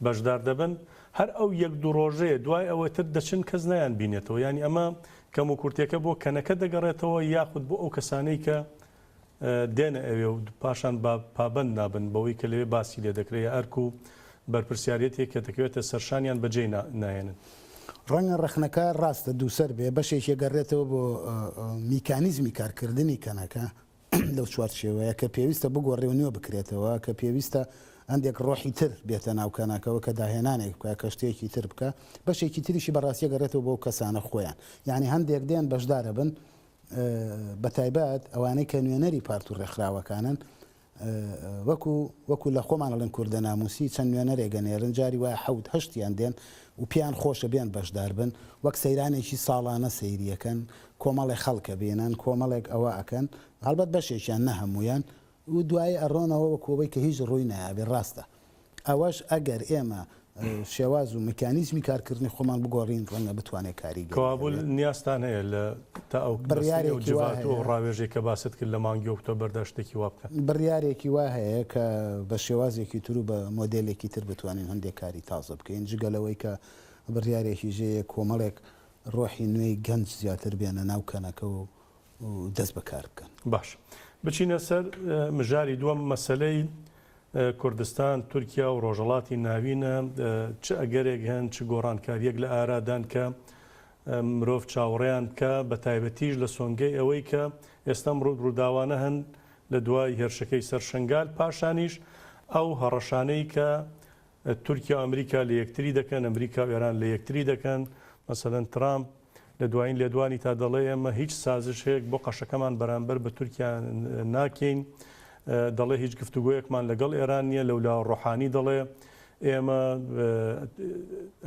بەشدار دەبن هەر ئەو یەک دوو ڕۆژەیە دوای ئەوە تر دەچن کەس نایانبینێتەوە یانی ئەمە کەموکورتیەکە بۆ کەنەکە دەگەڕێتەوە یاخود بۆ ئەو کەسانەی کە دێنە ئەوێ و پاشان پابەند نابن بەوەی کە لەوێ باسی لێ دەکرێت یا ئەرک و بەرپرسیارێتێک کە دەکەوێتە سەرشانیان بەجێی ناهێنن. ڕەنگە ڕەخنەکە ڕاستە دووسەر بێ، بەشێکی گەڕێتەوە بۆ میکانیزمی کارکردنی کەنەکە لەو چوارچێوەیە کە پێویستە بگۆڕێ و نوێ بکرێتەوە، کە پێویستە هەندێک ڕۆحی تر بێتە ناو کەنەکەوە کە داهێنانێک بکا، کە شتێکی تر بکا، بەشێکی تریشی بەڕاستی گەڕێتەوە بۆ کەسانە خۆیان، یانی هەندێک دێن بەشدارەبن بەتایبەت ئەوانەی کە نوێنەری پارت و ڕێکخراوەکانن وەکو وەکو لە خۆمان ئەڵێن کوردە ناموسی چەند نوێنەرێک ئەنێرن جاری وایە حەوت هەشتیان دێن و پێیان خۆشە بێن بەشدار بن وەک سەیرانێکی ساڵانە سەیریەکەن کۆمەڵێک خەڵکە بینن کۆمەڵێک ئەوە ئەکەن هەڵبەت بەشێکیان نە هەموویان و دوایی ئەڕۆنەوە وەکو ئەوەی کە هیچ ڕووی نایابێ ڕاستە ئەوەش ئەگەر ئێمە شێواز و میکانیزمی کارکردنی خۆمان بگۆڕین ڕەنگە بتوانێت کاریگەری کەوابوو هەبێت. نیازتان هەیە لە تا ئەو بەستنی ئەو بڕیارێکی وا جڤات و ئەو هەیە. ڕاوێژەی کە باست کرد لە مانگی ئۆکتۆبەردا شتێکی وا بکەن؟ بڕیارێکی وا هەیە کە بە شێوازێکی تر و بە مۆدێلێکی تر بتوانین هەندێک کاری تازە بکەین جگە لەوەی کە بڕیارێکیش هەیە کۆمەڵێک. ڕۆحی نوێی گەنج زیاتر بێنە ناو کەنەکە و دەست بە کار بکەن. باش بچینە سەر مژاری دووەم مەسەلەی کوردستان، تورکیا و ڕۆژهەڵاتی ناوینە، چ ئەگەرێک هەن، چ گۆڕانکارییەک لە ئارادان کە مرۆڤ چاوەڕێیان بکا، بە تایبەتیش لە سۆنگەی ئەوەی کە ئێستا ئەم ڕووداوانە هەن لە دوای هێرشەکەی سەر شنگال، پاشانیش ئەو هەڕەشانەی کە تورکیا و ئەمریکا لە یەکتری دەکەن، ئەمریکا و ئێران لە یەکتری دەکەن، مەسەلەن ترامپ لە دوایین لێدوانی تا دەڵێ ئێمە هیچ سازشێک بۆ قەشەکەمان بەرامبەر بە تورکیا ناکەین، دەڵێ هیچ گفتوگۆیەکمان لەگەڵ ئێران نییە، لەولاوە ڕۆحانی دەڵێ ئێمە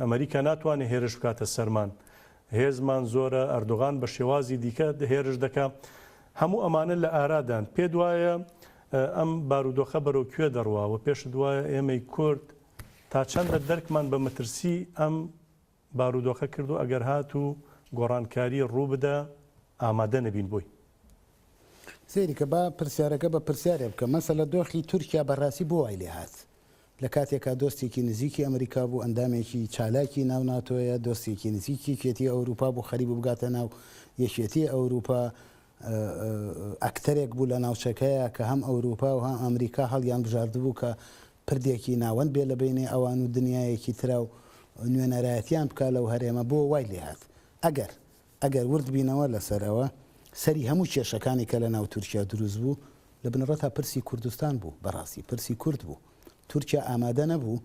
ئەمریکا ناتوانێت هێرش بکاتە سەرمان، هێزمان زۆرە، ئەردۆغان بە شێوازی دیکە هێرش دەکا. هەموو ئەمانە لە ئارادان. پێت وایە ئەم بارودۆخە بەرەو کوێ دەڕوا و پێشت وایە ئێمەی کورد تا چەندە دەرکمان بە مەترسی ئەم بارودۆخە کردو ئەگەر هاتوو گۆڕانکاری ڕووبدا ئامادە نەبین بۆی؟ سەیری کە با پرسیارەکە بە پرسیارێ بکەم مەسەلە دۆخی تورکیا بەڕاستی بۆ وای لێهات؟ لە کاتێکا دۆستێکی نزیکی ئەمریکا بوو، ئەندامێکی چالاکی ناو ناتۆیە، دۆستێکی نزیکی یەکێتیی ئەوروپا بوو، خەریک بوو بگاتە ناو یەکێتیی ئەوروپا، ئەکتەرێک بوو لە ناوچەکەیا کە هەم ئەوروپا و هەم ئەمریکا هەڵیان بژاردبوو کە پردێکی ناوەند بێ لە بەینی ئەوان و دنیایەکی ترا و نوێنەرایەتیان بکا لەو هەرێمە، بۆ وای لێهات؟ ئەگەر ئەگەر ورد بینەوە لەسەر ئەوە، سەری هەموو کێشەکانی کە لە ناو تورکیا دروست بوو، لە بنەڕەتا پرسی کوردستان بوو، بەڕاستی پرسی کورد بوو. تورکیا ئامادە نەبوو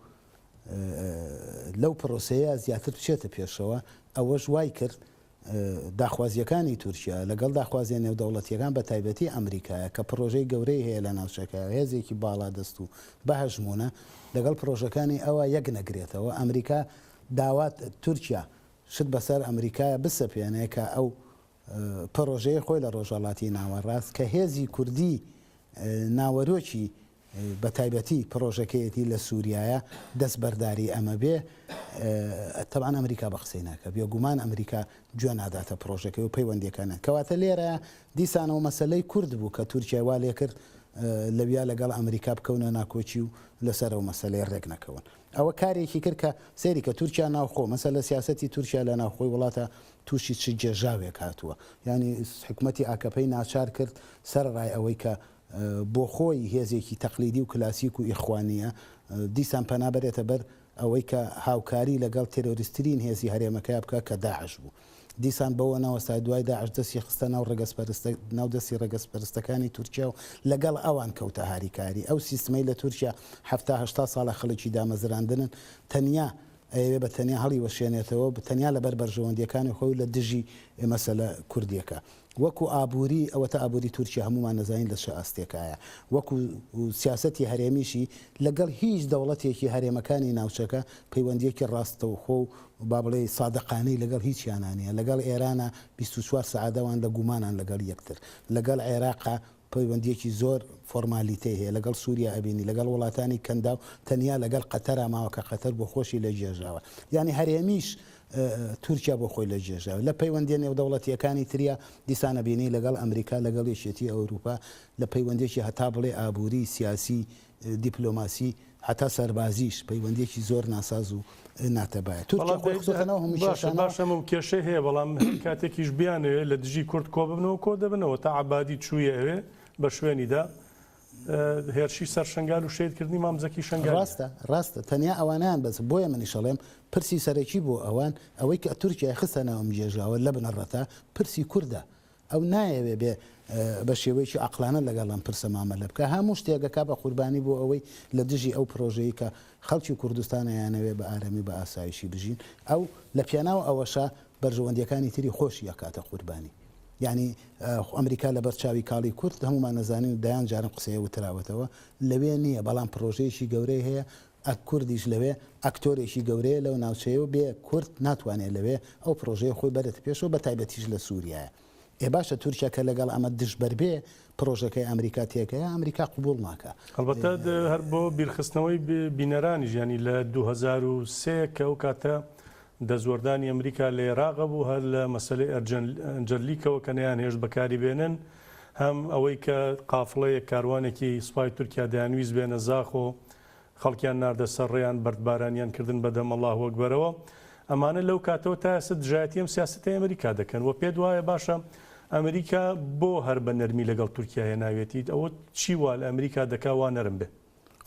لەو پرۆسەیە زیاتر بچێتە پێشەوە، ئەوەش وای کرد داخوازییەکانی تورکیا لەگەڵ داخوازییە نێودەوڵەتییەکان بە تایبەتی ئەمریکایە کە پرۆژەی گەورەی هەیە لە ناوچەکە، هێزێکی باڵادەست و بەهەژموونە، لەگەڵ پرۆژەکانی ئەوە یەک نەگرێتەوە. ئەمریکا داوا تورکیا شت بەسەر ئەمریکایا بسەپێنێ کە ئەو پڕۆژەیە خۆی لە ڕۆژهەڵاتی ناوەڕاست کە هێزی کوردی ناوەرۆکی بە تایبەتی پڕۆژەکەیەتی لە سووریایە دەست بەرداری ئەمە بێ تەبعەن ئەمریکا بە قسەی ناکە بێگومان ئەمریکا گوێ ناداتە پڕۆژەکەی و پەیوەندیەکانیان کەواتە لێرە دیسانەوە مەسەلەی کورد بوو کە تورکیای وا لێکرد لەویا لەگەڵ ئەمریکا بکەونە ناکۆکی و لەسەر ئەو مەسەلەیە ڕێک نەکەون. ئەوە کارێکی کرد کە سەیری کە تورکیا ناوخۆ، مەسەلە سیاسەتی تورکیا لە ناوخۆی وڵاتە تووشی چ گێژاوێک هاتووە. یانی حکومەتی ئاکەپەی ناچار کرد سەرەڕای ئەوەی کە بۆ خۆی هێزێکی تەقلیدی و کلاسیک و ئیخوانییە، دیسان پەنا بەرێتە بەر ئەوەی کە هاوکاری لەگەڵ تێرۆریستترین هێزی هەرێمەکەیا بکا کە داعش بوو. دیسان بەوە نەوەستا دوای داعش دەستی خستە ناو ڕەگەزپەرستە ناو دەستی ڕەگەزپەرستەکانی تورکیا و لەگەڵ ئەوان کەوتە هاریکاری. ئەو سیستمەی لە تورکیا حەفتا هەشتا ساڵە خەڵکی دامەزراندنن تەنیا ئەیەوێ بە تەنیا هەڵیوەشێنێتەوە و تەنیا لەبەر بەرژەوەندیەکانی خۆی و لە دژی مەسەلە کوردیەکە. وەکو ئابووری ئەوەتا ئابووری تورکیا هەموومان ئەزانین لە چ ئاستێکایە. وەکو سیاسەتی هەرێمیشی لەگەڵ هیچ دەوڵەتێکی هەرێمەکانی ناوچەکە پەیوەندیەکی ڕاستەوخۆ و با بڵێی سادقانەی لەگەڵ هیچیانا نیە. لەگەڵ ئێرانا 24 سەعات ئەوان لە گومانان لەگەڵ یەکتر. لەگەڵ عێراقا پەیوەندیەکی زۆر فۆرمالیتەی هەیە. لەگەڵ سوریا ئەبینی، لەگەڵ وڵاتانی کەنداو تەنیا لەگەڵ قەتەرا ماوە کە قەتەر بۆ خۆشی لە گێژاوە. یانی هەرێمیش تورکیا بۆ خۆی لە گێژاوە. لە پەیوەندیە نێودەوڵەتیەکانی تریا دیسان ئەبینی لەگەڵ ئەمریکا، لەگەڵ یەکێتی ئەوروپا لە پەیوەندیەکی هەتا بڵێ ئابوری، سیاسی، دیپلۆماسی هەتا سەربازیش پەیوەندیەکی زۆر ناساز و ناتەبایە. تورکیا خۆی خستۆتە ناو هەموو کێشانەوە. باشە ئەمە کێشەی هەیە بەڵام کاتێکیش بیانەوێ لە دژی کورد کۆببنەوە کۆ دەبنەوە تا عەبادی چوویە ئەوێ بە شوێنیدا هێرشی سەر شنگال و شەهیدکردنی مام زەکی شنگالی. ڕاستە ڕاستە تەنیا ئەوانەیان بەس بۆیە منیش ئەڵێم پرسی سەرەکی بۆ ئەوان ئەوەی کە تورکیای خستە ناو ئەم گێژاوە لە بنەڕەتا پرسی کوردە ئەو نایەوێ بێ بە شێوەیەکی عەقڵانە لەگەڵ ئەم پرسە مامەلە بکا، هەموو شتێک ئەکا بە قوربانی بۆ ئەوەی لە دژی ئەو پرۆژەی کە خەڵکی کوردستان ئەیانەوێ بە ئارامی و بە ئاسایشی بژین، ئەو لە پێناو ئەوەشا بەرژەوەندیەکانی تری خۆشی ئەکاتە قوربانی. یانی ئەمریکا لەبەر چاوی کاڵی کورد هەموومان ئەزانین و دەیان جار ئەم قسەیە وتراوەتەوە لەوێ نییە، بەڵام پرۆژەیەکی گەورەی هەیە، کوردیش لەوێ ئەکتۆرێکی گەورەیە لەو ناوچەیە و بێ کورد ناتوانێ لەوێ ئەو پڕۆژەیە خۆی بەرێتە پێشەوە بە تایبەتیش لە سوریایە. ئێ باشە تورکیا کە لەگەڵ ئەمە دژبەر بێ پڕۆژەکەی ئەمریکا تێکەیە ئەمریکا قبوڵ ناکا. هەڵبەتە هەر بۆ بیرخستنەوەی بینەرانیش یانی لە 2003 کە ئەو کاتە دەستوەردانی ئەمریکا لە ئێراق هەبوو هەر لە مەسەلەی ئەنجەرلیکەوە کە نەیانهێشت بەکاری بێنن هەم ئەوەی کە قافڵەیەک کاروانێکی سوپای تورکیا دەیانویست بێنە زاخۆ خەڵکیان ناردە سەر ڕێیان بەردبارانیان کردن بە دەم ئەڵاهو ئەکبەرەوە. ئەمانە لەو کاتەوە تا ئێستا دژایەتی ئەم سیاسەتەی ئەمریکا دەکەن و پێت وایە باشە ئەمریکا بۆ هەر بە نەرمی لەگەڵ تورکیا هێناویەتی ئەوە چی وا لە ئەمریکا دەکا وا نەرم بێ؟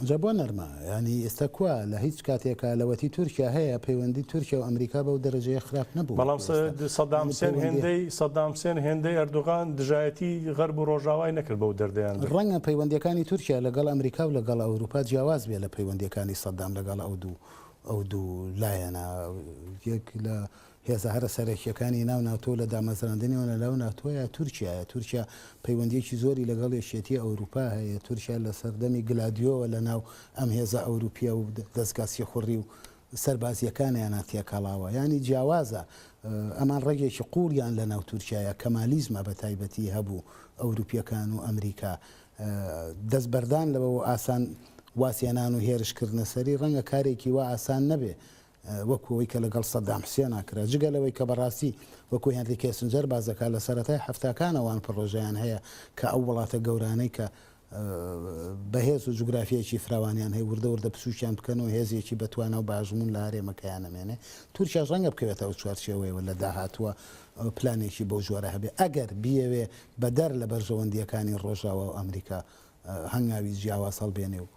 جا بۆ نەرمە؟ یانی ئێستا کوا؟ لە هیچ کاتێکا لەوەتی تورکیا هەیە پەیوەندی تورکیا و ئەمریکا بەو دەرەجەیە خراپ نەبوو بەڵام وەکو ئێستا. سەدام یانی حسێن پەیوەندی. هێندەی سەدام حسێن هێندەی ئەردۆغان دژایەتی غەرب و ڕۆژاوای نەکرد بەو دەردەیان برد. ڕەنگە پەیوەندیەکانی تورکیا لەگەڵ ئەمریکا و لەگەڵ ئەوروپا جیاواز بێ لە پەیوەندیەکانی سەدام لەگەڵ ئەو دوو ئەو دوو لایەنە. یەک لە هێزە هەرە سەرەکییەکانی ناو ناتۆ لە دامەزراندنیەوە لە ناو ناتۆیە تورکیایە. تورکیا پەیوەندییەکی زۆری لەگەڵ یەکێتیی ئەوروپا هەیە. تورکیا لە سەردەمی گلادیۆوە لە ناو ئەم هێزە ئەوروپییە و دەزگا سیخوڕی و سەربازییەکانیانا تێکەڵاوە. یانی جیاوازە. ئەمان ڕەگێکی قووڵیان لە ناو تورکیایە، کەمالیزمە بە تایبەتی هەبوو ئەوروپییەکان و ئەمریکا. دەستبەردان لەوە و ئاسان وازهێنان و هێرشکردنە سەری ڕەنگە کارێکی وا ئاسان نەبێ. وەکو ئەوەی کە لەگەڵ سەدام حسێنا کرا، جگە لەوەی کە بەڕاستی وەکو هێنری کێسنجەر باس دەکات لە سەرەتای حەفتاکانەوە ئەم پڕۆژەیان هەیە کە ئەو وڵاتە گەورانەی کە بەهێز و جوگرافیایەکی فراوانیان هەیە وردە وردە بچووکیان بکەن و هێزێکی بەتوانا و بەهەژموون لە هەرێمەکەیان نەمێنێ. تورکیاش ڕەنگە بکەوێتە ئەو چوارچێوەیەوە لە داهاتووە پلانێکی بەو جۆرە هەبێ ئەگەر بیەوێ بەدەر لە بەرژەوەندییەکانی ڕۆژاوا و ئەمریکا هەنگاوی جیاواز هەڵبێنێ و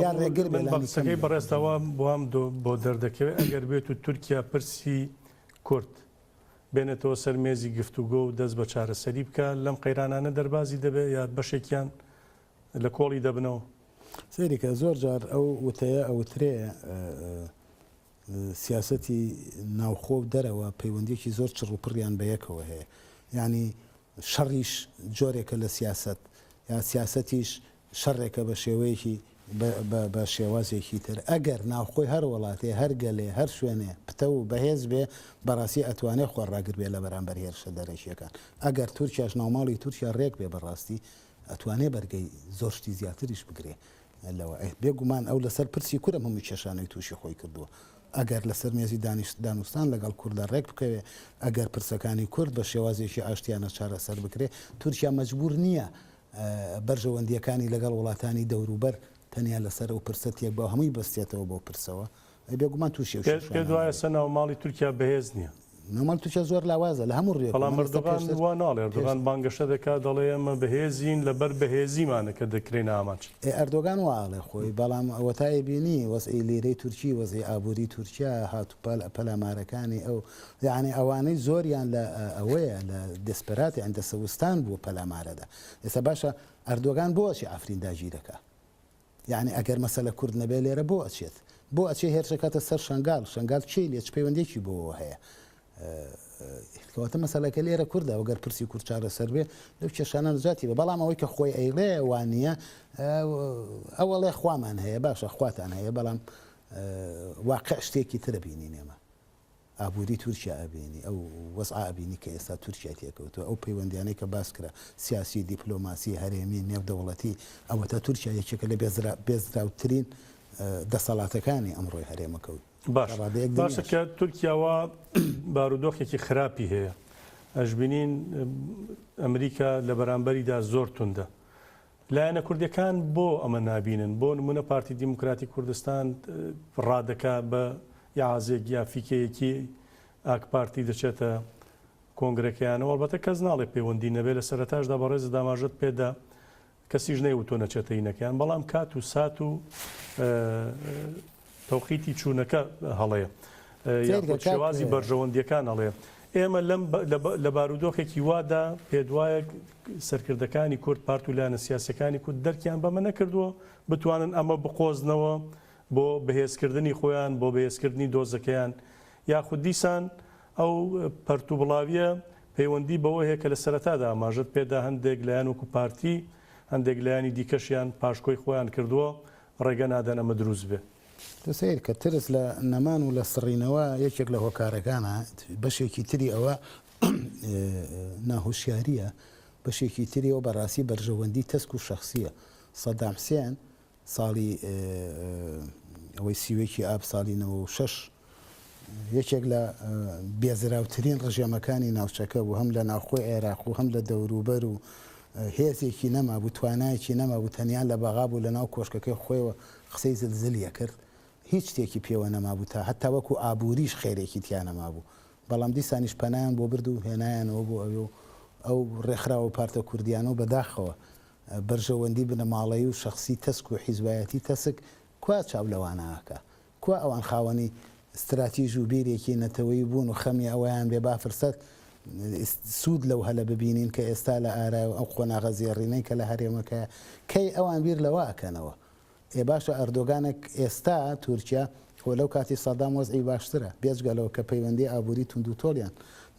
یا ڕێگر بێ من لانی کەم بە قسەکەی لە بەڕێزتەوە بۆم بۆ دەردەکەوێت ئەگەر بێت و تورکیا پرسی کورد بێنێتەوە سەر مێزی گفتوگۆ و دەست بە چارەسەری بکە لەم قەیرانانە دەربازی دەبێت یا بەشێکیان لە کۆڵی دەبنەوە؟ سەیری کە زۆر جار ئەو وتەیە ئەوترێ سیاسەتی ناوخۆ و دەرەوە پەیوەندیەکی زۆر چڕ و پڕیان بە یەکەوە هەیە یانی شەڕیش جۆرێکە لە سیاسەت یا سیاسەتیش شەڕێکە بە شێوەیەکی بە شێوازێکی تر ئەگەر ناوخۆی هەر وڵاتێ هەر گەلێ هەر شوێنێ پتەو و بەهێز بێ بەڕاستی ئەتوانێ خۆڕاگر بێ لە بەرامبەر هێرشە دەرەکیەکان ئەگەر تورکیاش ناوماڵی تورکیا ڕێک بێ بەڕاستی ئەتوانێ بەرگەی زۆر شتی زیاتریش بگرێ لەوە. ئێ بێ گومان ئەو لەسەر پرسی کورد ئەم هەموو کێشانەی تووشی خۆی کردووە. ئەگەر لەسەر مێزی دانیشت دانوستان لەگەڵ کوردا ڕێک بکەوێ، ئەگەر پرسەکانی کورد بە شێوازێکی ئاشتیانە چارەسەر بکرێ، تورکیا مەجبوور نییە بەرژەوەندییەکانی لەگەڵ وڵاتانی دەوروبەر تەنیا لەسەر ئەو پرسە تێک با و هەمووی بەستێتەوە بەو پرسەوە. ئەی بێگومان تووشی ئەو پێت کێشانە وایە نابێ. سە ناوماڵی تورکیا بەهێز نییە؟ ناوماڵی تورکیا زۆر لاوازە لە هەموو ڕوویەکەوە. بەڵام من ئێستا ئەردۆغان پێشتر وا ناڵێ، پێش. ئەردۆغان بانگەشە دەکات دەڵێ ئێمە بەهێزین لەبەر بەهێزیمانە کە دەکرێینە ئامانج. ئێ ئەردۆگان وا ئەڵێ خۆی، بەڵام ئەوەتا ئەیبینی وەزعی لیرەی تورکی، وەزعی ئابووری تورکیا، هات و پەلامارەکانی ئەو، یەعنی ئەوانەی زۆریان لە ئەوەیە لە desperate یان دەسەوستان بووە پەلامارەدا. ئێستا باشە ئەردۆگان بۆ ئەچێ عەفرین داگیرەکا؟ یەعنی ئەگەر مەسەلە کورد نەبێ لێرە بۆ ئەچێت؟ بۆ ئەچێ هێرش ئەکاتە سەر شەنگال؟ شەنگال کێی لێ چ پەیوەندیەکی بۆوە هەیە؟ کەواتە مەسەلەکە لێرە کوردە و گەر پرسی کورد چارەسەر بێ لەو کێشانە نجاتی بێ بەڵام ئەوەی کە خۆی ئەیڵێ وانە ئەوەڵێ خوامان هەیە باشە خواتان هەیە بەڵام واقع شتێکی ترە بینین ئێمە ئابووری تورکیا ئەبینی، ئەو وەزعە ئەبینی کە ئێستا تورکیای تێکەوتووە، ئەو پەیوەندیانەی کە باس کرا، سیاسی، دیپلۆماسی، هەرێمی، نێودەوڵەتی، ئەوەتا تورکیا یەکێکە لە بێزراوترین دەسەڵاتەکانی ئەمڕۆی هەرێمەکە و باش تا ڕادەیەک باشە دنیاش. کە تورکیا وا بارودۆخێکی خراپی هەیە ئەشبینین ئەمریکا لە بەرامبەریدا زۆر توندە لایەنە کوردیەکان بۆ ئەمە نابینن؟ بۆ نمونە پارتی دیموکراتی کوردستان ڕادەکا بە ئیعازێک یا فیکەیەکی ئاک پارتی دەچێتە کۆنگرەکەیانەوە، ئەڵبەتە کەس ناڵێ پەیوەندی نەبێ، لە سەرەتاشدا بەڕێزت ئاماژەت پێدا کەسیش نەیوتووە نەچێتە هینەکەیان، بەڵام کات و سات و تەوقیتی چوونەکە هەڵەیە یاخود شێوازی بەرژەوەندییەکان هەڵەیە. ئێمە لەم لە بارودۆخێکی وادا پێتوایە سەرکردەکانی کورد، پارت و لایەنە سیاسییەکانی کورد دەرکیان بەمە نەکردووە بتوانن ئەمە بقۆزنەوە بۆ بەهێزکردنی خۆیان، بۆ بەهێزکردنی دۆزەکەیان، یاخود دیسان ئەو پەرتوبڵاوییە پەیوەندی بەوە هەیە کە لە سەرەتادا ئاماژەت پێدا هەندێک لایەن وەکو پارتی، هەندێک لایەنی دیکەشیان پاشکۆی خۆیان کردووە ڕێگە نادەن ئەمە دروست بێ. تۆ سەیر کە ترس لە نەمان و لە سڕینەوە یەکێک لە هۆکارەکانە، بەشێکی تری ئەوە ناهۆشیارییە، بەشێکی تری ئەوە بەڕاستی بەرژەوەندی تەسک و شەخسییە. سەدام حسێن ساڵی ئەوەی سیوەکی ئاب ساڵی 96 یەکێک لە بێزراوترین ڕژێمەکانی ناوچەکە بوو هەم لە ناوخۆی عێراق و هەم لە دەوروبەر و هێزێکی نەمابوو توانایەکی نەمابوو تەنیا لە بەغا بوو لە ناو کۆشکەکەی خۆیەوە قسەی زلزلیە کرد. هیچ شتێکی پێوە نەمابوو تا هەتا وەکو ئابووریش خێرێکی تیا نەمابوو بەڵام دیسانیش پەنایان بۆ برد و هێنایانەوە بۆ ئەوێ و ئەو ڕێکخراو و پارتە کوردیانە و بەداخەوە بەرژەوەندی بنەماڵەیی و شەخسی تەسک و حیزبایەتی تەسک کوا چاو لەوانە ئەکا؟ کوا ئەوان خاوەنی ستراتیژ و بیرێکی نەتەوەیی بوون و خەمی ئەوەیان بێ با فرسەت سوود لەو هەلە ببینین کە ئێستا لە ئارایە و ئەو قۆناغە زێڕینەی کە لە هەرێمەکەیە کەی ئەوان بیر لەوە ئەکەنەوە؟ ئێ باشە ئەردۆگانێک ئێستا تورکیا خۆ لەو کاتی سەدام وەزعی باشترە بێجگە لەوە کە پەیوەندی ئابووری توندوتۆڵیان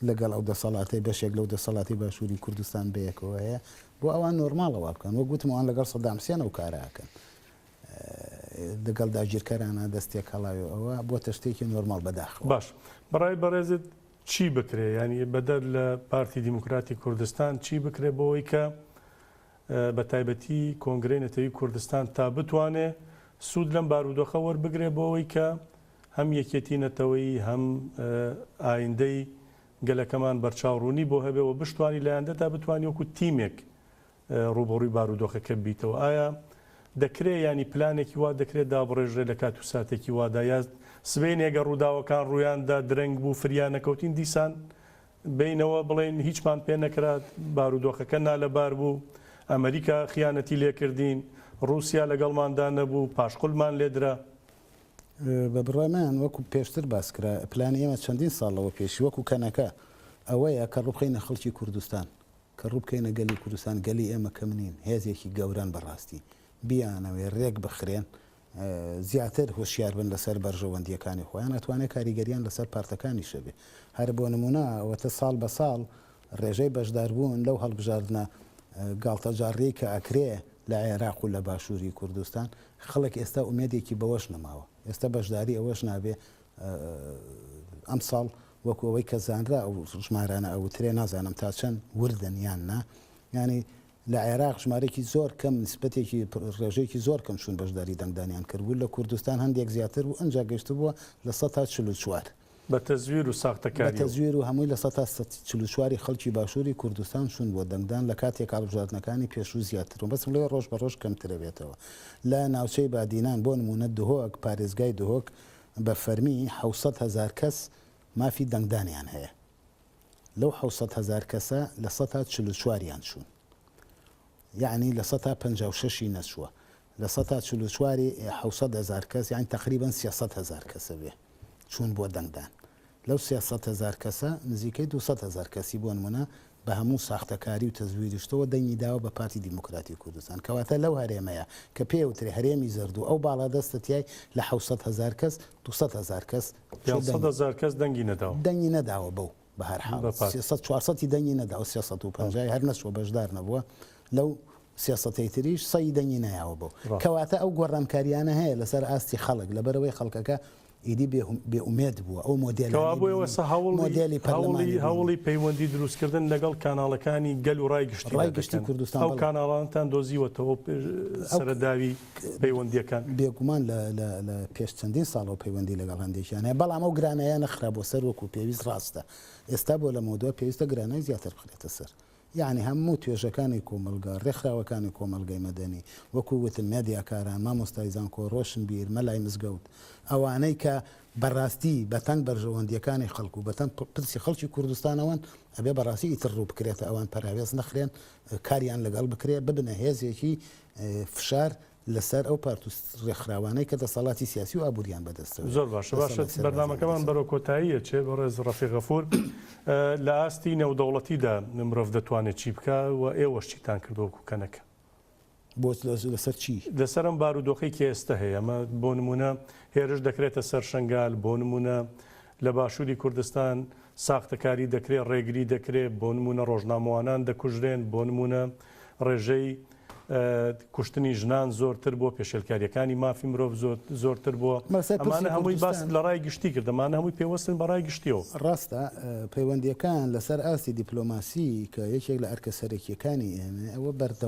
لەگەڵ ئەو دەسەڵاتەی بەشێک لەو دەسەڵاتی باشووری کوردستان بەیەکەوە هەیە بۆ ئەوان نۆرماڵە وا بکەن وەک گوتم ئەوان لەگەڵ سەدام حسێن ئەو کارە ئەکەن لەگەڵ داگیرکەرانە دەست تێکەڵاوی ئەوە بۆتە شتێکی نۆرماڵ بەداخەوە. باش بەڕای بەڕێزت چی بکرێ یانی بەدەر لە پارتی دیموکراتی کوردستان چی بکرێ بۆ ئەوەی کە بە تایبەتی کۆنگرەی نەتەوی کوردستان تا بتوانێ سوود لەم بارودۆخە وەربگرێ بۆ ئەوەی کە هەم یەکێتی نەتەوەیی هەم ئایندەی گەلەکەمان بەرچاوڕوونی بۆ هەبێ و بشتوانی لە ئایندەدا بتوانی وەکو تیمێک ڕووبەڕووی بارودۆخەکە ببیتەوە ئایا دەکرێ یانی پلانێکی وا دەکرێت دابڕێژرێ لە کات و ساتێکی وادا یا سبەینێ گەر ڕووداوەکان ڕوویاندا درەنگ بوو فریا نەکەوتین دیسان بێینەوە بڵێین هیچمان پێ نەکرا، بارودۆخەکە نالەبار بوو، ئەمریکا خیانەتی لێکردین، ڕووسیا لەگەڵماندا نەبوو، پاشقولمان لێدرا. بە بڕوای من وەکو پێشتر باس کرا، پلانی ئێمە چەندین ساڵ لەوە پێشی وەکو کەنەکە ئەوەیە کە ڕووبخەینە خەڵکی کوردستان، کە ڕووبکەینە گەلی کوردستان، گەلی ئێمە کەم نین، هێزێکی گەورەن بەڕاستی، بیانەوێ رێکبخرێن، زیاتر هۆشیار بن لەسەر بەرژەوەندییەکانی خۆیان، ئەتوانێ کاریگەریان لەسەر پارتەکانیش هەبێ. هەر بۆ نموونە ئەوەتە ساڵ بە ساڵ ڕێژەی بەشداربوون لەو هەڵبژاردنە گاڵتەجاڕیەی کە ئەکرێ لە عێراق و لە باشووری کوردستان، خەڵک ئێستا ئومێدێکی بەوەش نەماوە. ئێستا بەشداری ئەوەش نابێ. ئەمساڵ وەکو ئەوەی کە زانرا ئەو ژمارانە ئەوترێ نازانم تا چەند وردن یان نا، یانی لە عێراق ژمارەیەکی زۆر کەم نسبەتێکی ڕێژەیەکی زۆر کەم چوون بەشداری دەنگدانیان کردبوو، لە کوردستان هەندێک زیاتر بوو ئەنجا گەیشتبووە 44%. بە تەزویر و بە ساختەکاریەوە. تەزویر و هەمووی 44% ی خەڵکی باشووری کوردستان چوون بۆ دەنگدان لە کاتێک هەڵبژاردنەکانی پێشوو زیاتر بوون بەس لەوێ ڕۆژ بە ڕۆژ کەمترەبێتەوە لە ناوچەی بادینان بۆ نموونە دهۆک پارێزگای دهۆک بە فەرمی 700 هەزار کەس مافی دەنگدانیان هەیە. لەو 700 هەزار کەسە 44% یان چوون یەعنی 56% ی نەچووە 44% ی 700 هەزار کەس یانی تەقریبەن 300 هەزار کەسە بێ چوون بۆ دەنگدان لەو 300 هەزار کەسە نزیکەی 200 هەزار کەسی بۆ نمونە بە هەموو ساختەکاری و تەزویریشتەوە دەنگی داوە بە پارتی دیموکراتی کوردستان کەواتە لەو هەرێمەیە کە پێ وترێ هەرێمی زەرد و ئەو باڵادەستە تیای لە 700 هەزار کەس 200 هەزار کەس 500 هەزار کەس دەنگی نەداوە. دەنگی نەداوە بەو بە هەر حاڵ بە پارتی. 300 400 ی دەنگی نەداوە 350 ی هەر نەچووە بەشدار نەبووە لەو 300 ی تریش سەی دەنگی نەیاوە بەو ڕاست. کەواتە ئەو گۆڕانکاریانە هەیە لەسەر ئاستی خەڵک لەبەرئەوەی خەڵکەکە ئیدی بێ بێ ئومێد بووە ئەو مۆدێلانەی کەوابوو ئێوە بینی سە هەوڵی مۆدێلی هەوڵی پەرلەمانی بینی. هەوڵی پەیوەندی دروستکردن لەگەڵ کاناڵەکانی گەل و ڕای گشتیدا ڕای گشتی دەکەن. کوردستان ئەو بەڵێ. کاناڵانەتان دۆزیوەتەوە ئەو سەرەداوی پەیوەندییەکان؟ بێگومان لە لە لە پێش چەندین ساڵەوە پەیوەندی لەگەڵ هەندێکیان هەیە، بەڵام ئەو گرانایە نەخرابووە سەر وەکو پێویست ڕاستە ئێستا بۆ لەمەودوا پێویستە گرانای زیاتر بخرێتە سەر یەعنی هەموو توێژەکانی کۆمەڵگا، ڕێکخراوەکانی کۆمەڵگەی مەدەنی، وەکو وتم مێدیاکاران، مامۆستای زانکۆ، ڕۆشنبیر، مەلای مزگەوت، ئەوانەی کە بەڕاستی بەتەنگ بەرژەوەندییەکانی خەڵک و بەتەنگ پرسی خەڵکی کوردستانەوەن، ئەبێ بەڕاستی ئیتر ڕوو بکرێتە ئەوان، پەراوێز نەخرێن، کاریان لەگەڵ بکرێ، ببنە هێزێکی فشار لەسەر ئەو پارت و ڕێکخراوانەی کە دەسەڵاتی سیاسی و ئابووریان بەدەستەوەیە. زۆر باشە باشە دەسەڵاتی سەربازیان بەرنامەکەمان بەدەستەوەیە. بەرەو کۆتایی ئەچێ بەڕێز ڕەفیق غەفور لە ئاستی نێودەوڵەتیدا مرۆڤ دەتوانێت چی بکا و ئێوەش چیتان کردوە وەکو کەنەکە؟ بۆ لەسەر چی؟ لەسەر ئەم بارودۆخەی کە ئێستە هەیە ئەمە بۆ نمونە هێرش دەکرێتە سەر شەنگال بۆ نمونە لە باشوری کوردستان ساختەکاری دەکرێ ڕێگری دەکرێ بۆ نمونە ڕۆژنامەوانان دەکوژرێن بۆ نمونە ڕێژەی کوشتنی ژنان زۆرتر بووە، پێشێلکارییەکانی مافی مرۆڤ زۆرتر بووە. مەسەی پرسی ئەمانە هەمووی باست کوردستان. لە ڕای گشتی کرد، ئەمانە هەمووی پێوەستن بە ڕای گشتییەوە. ڕاستە، پەیوەندییەکان لەسەر ئاستی دیپلۆماسی کە یەکێک لە ئەرکە سەرەکییەکانی ئێمەیە، ئەوە بەردەوام.